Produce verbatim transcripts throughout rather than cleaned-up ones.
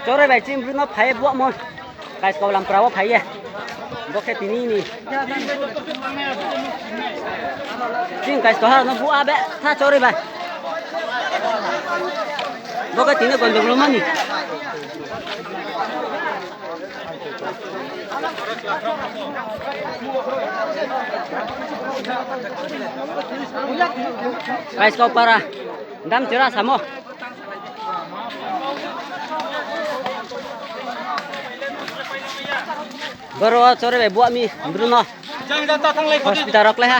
Choroi bai chini Bru no phai ye buahmo. Kaiskau Lampra wo phai ye. Bo khe tini ni. Chini Kaiskau ha no buah be tha choroi bai. Bo khe tini gondogol mani. Kaiskau para. Dam chera samo. Boro choroi bai buah mi Bru no. Hospital rao klái ha.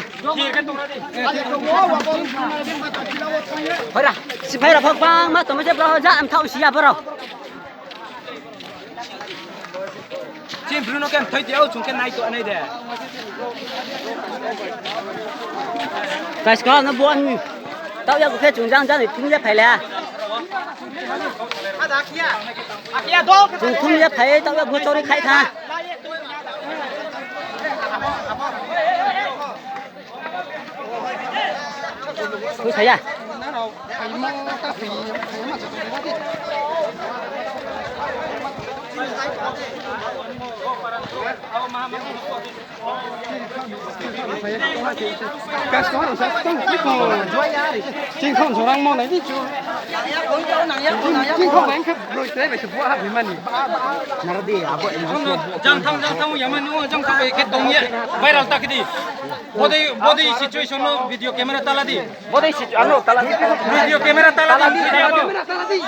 Siphai rao pho gbangma tongmo se brao ja mthaoh si ya brao. Chini Bru no khe mthoi ti ou, chung khe nai to nai de. Kaiskau no buah ni. Taoh ya bu khe chung jang jang ni thum ye phai le ha. Chung thum ye phai taoh ya bu choroi khai tha. Phu saya. Ching khong jorang mo nai di chu. Ching khong bai khe broi tre bai se buah ha bimani. Nara di abo. Jang thang jang thang yama nu jang thang bai khe tong ye. Viral ta khe di. Bodei, bodei situation no video camera tala di. Bodei si ano tala di. Video camera tala di. Tala di.